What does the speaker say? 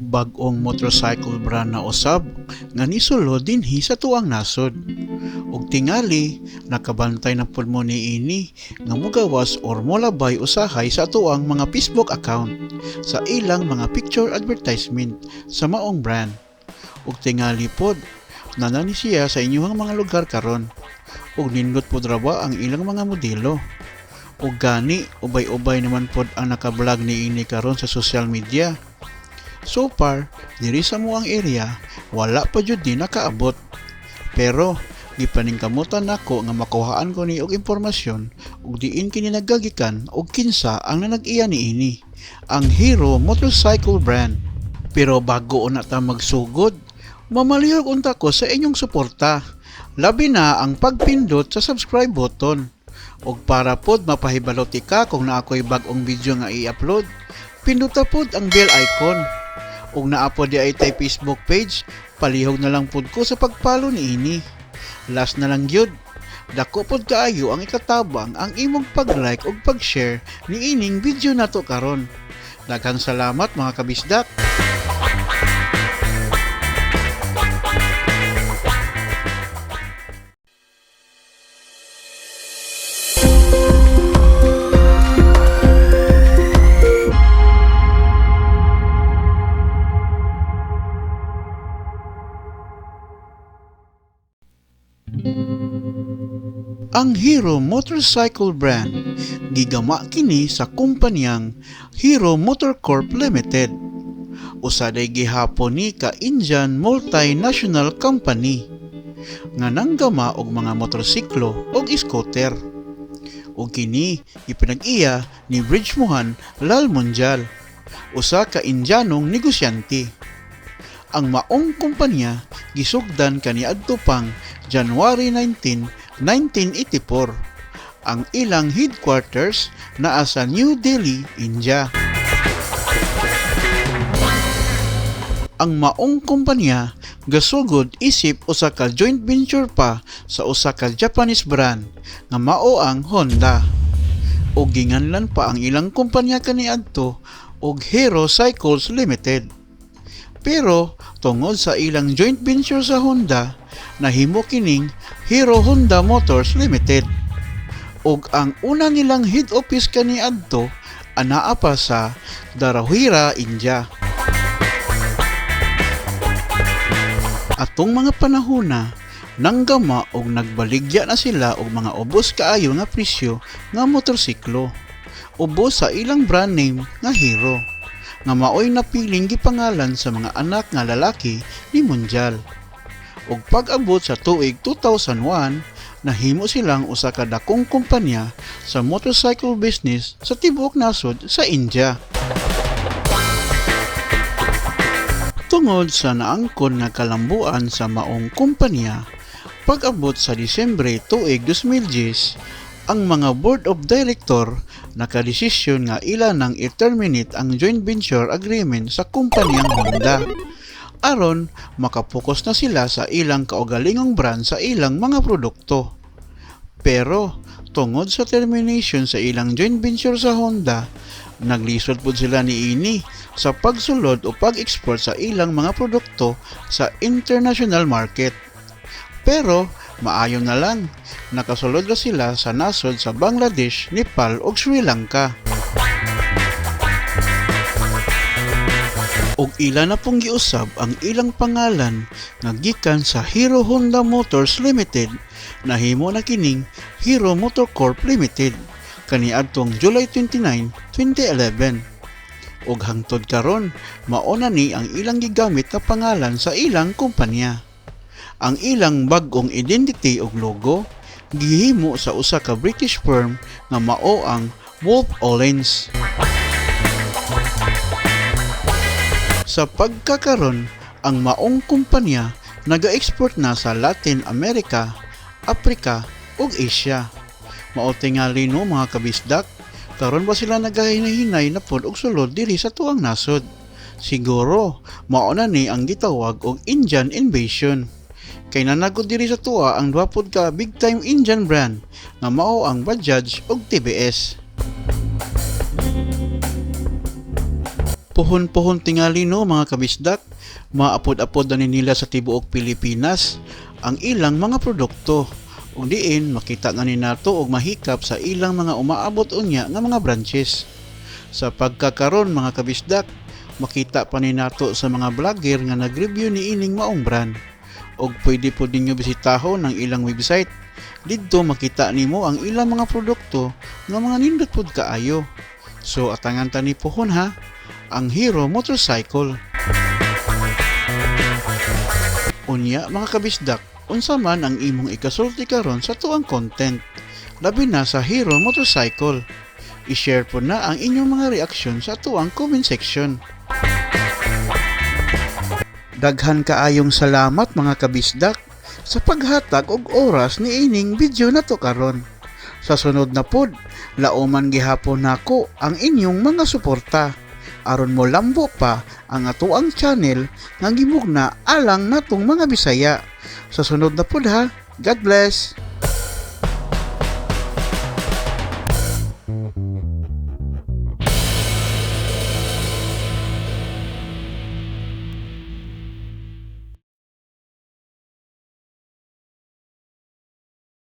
Bag-ong motorcycle brand na usab nga nisulod dinhi sa tuang nasod. Ug tingali nakabantay na pud mo niini nga mogawas or molabay usahay sa atuang mga Facebook account sa ilang mga picture advertisement sa maong brand. Ug tingali pod naa ni siya sa inyuhang mga lugar karon ug nindot pod ra ba ang ilang mga modelo. Ug gani ubay-ubay naman pod ang naka-vlog niini karon sa social media. So far, diri sa amoang area, wala pa jud ni nakaabot. Pero gipaningkamutan nako nga makuhaan ko ni og impormasyon ug diin kini nagagikan ug kinsa ang nanag-iya niini, ang Hero Motorcycle brand. Pero bago una ta magsugod, mamalihok unta ko sa inyong suporta. Labi na ang pagpindot sa subscribe button. Ug para pod mapahibalo tika kung naa ko'y bag-ong video nga i-upload, pindota pod ang bell icon. Ug naa pod diay tay Facebook page, palihog na lang pod ko sa pag-follow niini. Last na lang gyud, dako pod kaayo ang ikatabang ang imong pag-like ug pag-share niining video nato karon. Daghang salamat, mga kabisdak. Ang Hero Motorcycle brand gigama kini sa kumpanyang Hero Motorcorp Limited. Usa day gihapon ni ka Indian multinational company nga nanggama og mga motorsiklo ug scooter. Ug kini gipinag-iya ni Brijmohan Lal Munjal, usa ka Indianong negosyante. Ang maong kumpanya gisugdan kaniadto pang January 19, 1984. Ang ilang headquarters naa sa New Delhi, India. Ang maong kumpanya gasugod isip usa ka joint venture pa sa usa ka Japanese brand nga mao ang Honda. Ug ginganlan pa ang ilang kumpanya kaniadto og Hero Cycles Limited. Pero tungod sa ilang joint venture sa Honda, nahimo kining Hero Honda Motors Limited. Ug ang una nilang head office kaniadto anaa pa sa Dharuhera, India. Atong mga panahona, nanggama og nagbaligya na sila og mga ubos kaayo nga presyo nga motorsiklo. Ubos sa ilang brand name nga Hero, nga maoy napiling gipangalan sa mga anak nga lalaki ni Munjal. Ug pag-abot sa tuig 2001, nahimo silang usa ka dakong kumpanya sa motorcycle business sa tibuok nasod sa India. Tungod sa naangkon nga kalambuan sa maong kumpanya, pag-abot sa Disyembre tuig 2010, ang mga board of director nakadesisyon nga ila nang i-terminate ang joint venture agreement sa kumpanyang Honda aron makapokus na sila sa ilang kaugalingong brand sa ilang mga produkto. Pero tungod sa termination sa ilang joint venture sa Honda, naglisod pud sila niini sa pagsulod o pag-export sa ilang mga produkto sa international market. Pero maayo na lang, nakasulod na sila sa nasod sa Bangladesh, Nepal ug Sri Lanka. Og ila na pong giusab ang ilang pangalan nga gikan sa Hero Honda Motors Limited, nahimo na kining Hero Motorcorp Limited kaniadtong July 29, 2011. Ug hangtod karon, mao na ni ang ilang gigamit nga pangalan sa ilang kumpanya. Ang ilang bag-ong identity ug logo gihimo sa usa ka British firm nga mao ang Wolff Olins. Sa pagkakaron, ang maong kumpanya naga-export na sa Latin America, Africa ug Asia. Mao tingali no, mga kabisdak, karon ba sila nagahinahinay na pod og sulod diri sa tuang nasod. Siguro mao na ni ang gitawag og Indian invasion. Kay nanagod diri sa tuwa ang duha pod ka big time Indian brand nga mao ang Bajaj ug TVS. Puhon-puhon tingali, no, mga kabisdak, maapod-apod na ni nila sa tibuok Pilipinas ang ilang mga produkto. Ug diin makita na ni nato og mahikap sa ilang mga umaabot unya nga mga branches. Sa pagkakaron, mga kabisdak, makita pa ni nato sa mga vlogger nga nag-review ni ining maong brand. Og pwede po ninyo bisitahon ang ilang website. Didto makita nimo ang ilang mga produkto nga mga nindot pud kaayo. So atangan ta ni pohon ha, ang Hero Motorcycle. Unya, mga kabisdak, unsa man ang imong ikasulti karon sa tuang content, labi na sa Hero Motorcycle? I-share po na ang inyong mga reaksyon sa tuang comment section. Daghan kaayong salamat, mga kabisdak, sa paghatag og oras ni ining video na to karon. Sa sunod na pod, lauman gihapon nako ang inyong mga suporta aron mo lambo pa ang atoang channel nga gimugna alang natong mga Bisaya. Sa sunod na pod ha. God bless.